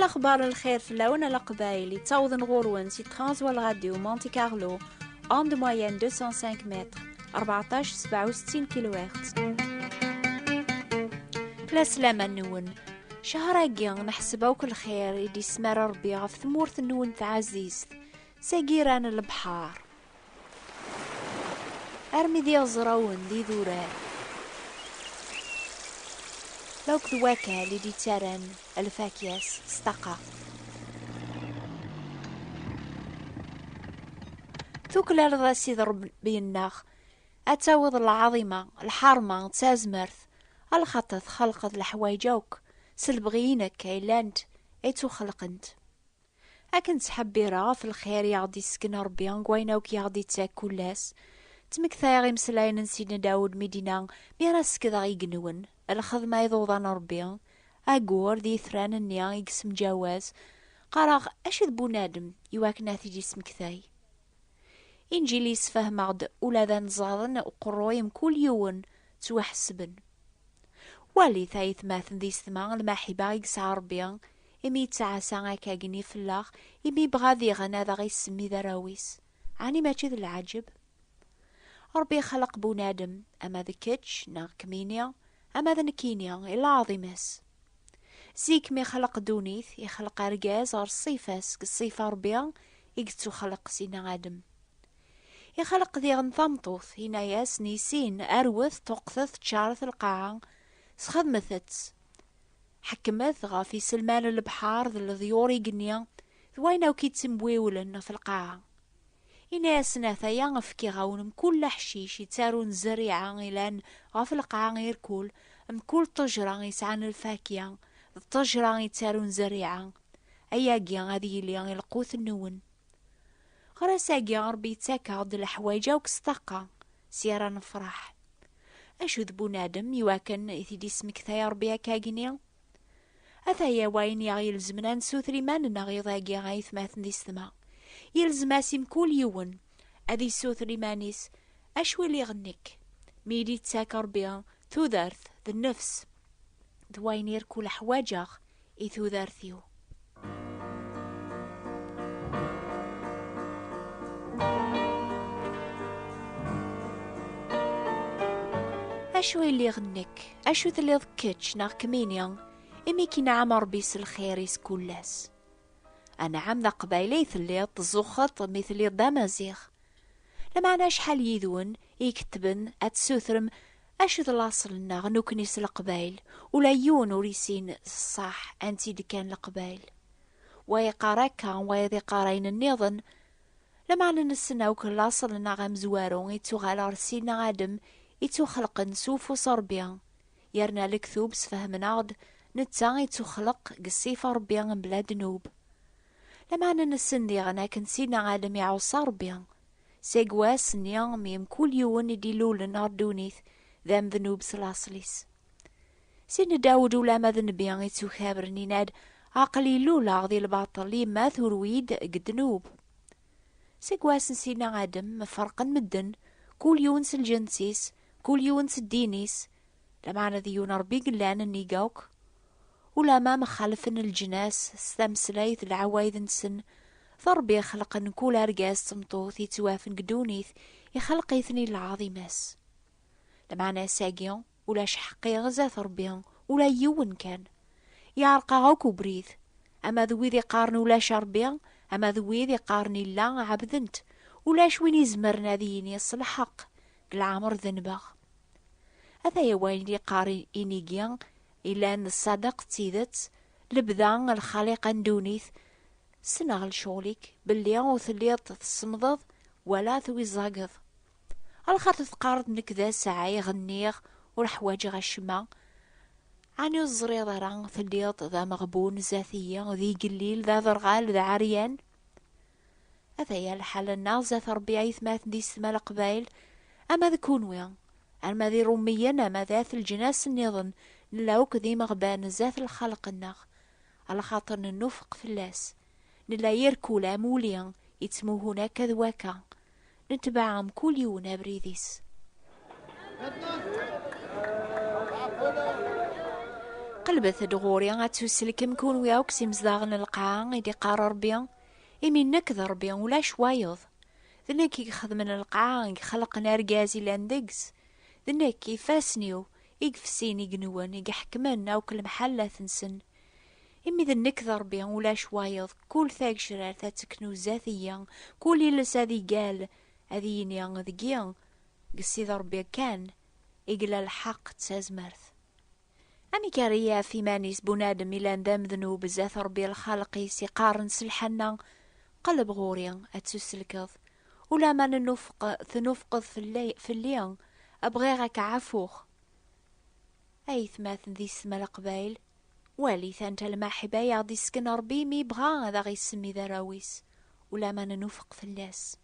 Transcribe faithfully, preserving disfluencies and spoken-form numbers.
Axbar n lxir fell-awen a Leqbayel, yettawḍen ɣur-wen si Transworld Radio Monte Carlo, onde moyenne deux cent cinq mètres, rbeɛṭac sebɛa u settin kilohertz. Laslama-nwen. Cehṛ-agi neḥseb akk lxir i d-ismar Ṛebbi ɣef tmurt-nwen taɛzizt, s agiran n lebḥer armi d iɣeẓrawen d idurar, akked wakal i d-ittarran lfakya-s s ṭṭaqa. Tuklaleḍ a Sidi Ṛebbi-nneɣ, ad tawiḍ lɛaḍima, lḥerma d tazmert, alaxaṭer txelqeḍ leḥwayeǧ akk s lebɣi-inek ay llant, ay ttuxelqent. Akken ttḥebbireɣ ɣef lxir i aɣ-d-issken Ṛebbi deg wayen akk i aɣ-d-ittak kul ass, ttmektayeɣ imeslayen n Sidna Dawed mi d-yenna: "Mi ara sekdeɣ igenwen, lxedma iḍudan n Ṛebbi, agur d yitran-nni i yessemǧawaz, qqareɣ: acu d bunadem i wakken ad t-id-ismektay?" Inǧil yessefhem-aɣ-d ula d anẓaden uqerruy mkul yiwen ttwaḥesben. Walit ay atmaten d yessetma lmaḥiba i yesɛa Ṛebbi, imi yettɛassa akkagi fell-aɣ, imi yebɣa diɣen ad aɣ-issemmi d arraw-is. Ɛni mačči d lɛaǧeb? Ṛebbi ixleq bunadem, ama d kečč neɣ kemmini, ama d nekkini, i leɛḍima-s. Zik mi ixleq ddunit, ixleq argaz ɣer ṣṣifa-s, deg ṣṣifa Ṛebbi i yettuxleq Sidna Adem. Ixleq diɣen tameṭṭut, yenna-yasen i sin: "Arwet, ṭuqqtet, ččaret lqaɛa, sxedmet-tt. Ḥekmet ɣef iselman n lebḥer d leḍyur igenni d wayen akk yettemwiwlen ɣef lqaɛa." Yenna-yasen: "Ataya, fkiɣ-awen mkul aḥcic yettarun zzerriɛa ilan ɣef lqaɛa irkul, mkul ṭṭejra yesɛan lfakya d ṭṭejra yettarun zzerriɛa. Ayagi ad yili i lqut-nwen." Ɣer ass-agi, Ṛebbi yettak-aɣ-d leḥwayeǧ akk s ṭṭaqa, s ara nefṛeḥ. Acu d bunadem i wakken i t-id-ismektay Ṛebbi akkagini? Ataya wayen i aɣ-ilezmen ad nessuter iman-nneɣ iḍ-agi, ay atmaten d yessetma. Yelzem-as i mkul yiwen ad yessuter iman-is: "Acu i lliɣ nekk, mi i d-ittak Ṛebbi tudert d nnefs d wayen irkul ḥwaǧeɣ i tudert-iw?" Acu i lliɣ nekk, acu telliḍ kečč neɣ kemmini, imi k-inɛam Ṛebbi s lxir-is kul ass? Anɛam d aqbayli i telliḍ, tzuxxeḍ mi telliḍ d amaziɣ. Lameɛna acḥal yid-wen i ikettben ad tessutrem acu d laṣel-nneɣ nekkni s Leqbayel, ula yiwen ur issin s ṣṣeḥ anti d-kkan Leqbayel. Wa yeqqar akka, wayeḍ iqqar ayen nniḍen. Lameɛna nessen akk laṣel-nneɣ amezwaru ittuɣal ɣer Sidna Adem, ittuxelqen s ufus Ṛebbi, yerna lektub sfehmen-aɣ-d netta ittuxleq deg ṣṣifa Ṛebbi mebla ddnub. Lameɛna nessen diɣen akken Sidna Adem iɛuṣa Ṛebbi seg wass-nni mi mkul yiwen i d-ilulen ɣer ddunit d amednub s laṣel-is. Sidna Dawed, ulama d nnbi ittukabren, yenna-d: "Aql-i luleɣ di lbaṭel, yemma turew-iyi-d deg ddnub." Seg wass n Sidna Adem, ferqen medden, kul yiwen s lǧens-is, kul yiwen s ddin-is, lameɛna d yiwen Ṛebbi i yellan nnig akk. Ulama mxalfen leǧnas s tameslayt d leɛwayed-nsen, d Ṛebbi ixelqen kul argaz d tmeṭṭut yettwafen deg ddunit, ixelq-iten i lɛaḍima-s. Lameɛna ass-agi, ulac ḥeqqi zdat Ṛebbi, ula yiwen kan. Yeɛreq-aɣ akk ubrid, ama d wid iqqaren ulac Ṛebbi, ama d wid iqqaren illa, ɛebden-t. Ulac win izemren ad yini s lḥeqq, deg leɛmer denbeɣ. Ataya wayen i d-iqqar inigi, ilan d ṣṣadeq d tidet: "Lebda lxaliqa n ddunit, ssneɣ lecɣel-ik, belli ur telliḍ tsemmdeḍ wala twiẓẓageḍ. Alaxaṭer teqqareḍ: 'Nekk d asɛa, iɣenniɣ, ur ḥwaǧeɣ acemma.' Ɛni ur teẓriḍ ara telliḍ d ameɣbun zdat-iyi, d igellil, d aderɣal, d aɛeryan?" Ataya lḥal-nneɣ zdat Ṛebbi, ay atmaten d yessetma Leqbayel, ama d kunwi, ama d Iṛumiyen, ama d at leǧnas nniḍen, nella akk d imeɣban zdat lxalq-nneɣ, alaxaṭer nennufeq fell-as. Nella irkul am wuli yettmuhun akka d wakka. Netbeɛ mkul yiwen abrid-is. Qelbet-d ɣur-i ad tuselkem kunwi akk s imezdaɣen n lqaɛa, i d-iqqar Ṛebbi, imi nekk d Ṛebbi, ulac wayeḍ. D nekk i ixedmen lqaɛa, i ixelqen argaz i llan deg-s. D nekk, ifassen-iw, i ifessin igenwen, i iḥekmen akk lemḥallat-nsen. Imi d nekk d Ṛebbi, ulac wayeḍ, kul tagecrart ad teknu zdat-iyi, kul iles ad igal, ad yini deg-i, deg Sidi Ṛebbi kan i yella lḥeqq d tazmert. Amek ara yaf iman-is bunadem ilan d amednub zdat Ṛebbi lxalq-is iqqaren s lḥenna, qelleb ɣur-i ad tuselkeḍ, ulamma nennufeq, tennufqeḍ fell-, fell-i, bɣiɣ ad k-ɛafuɣ. Aytmaten d yessetma Leqbayel, walit anta lmaḥibba i aɣ-d-isken Ṛebbi mi yebɣa ad aɣ-issemmi d arraw-is, ulamma nennufeq fell-as.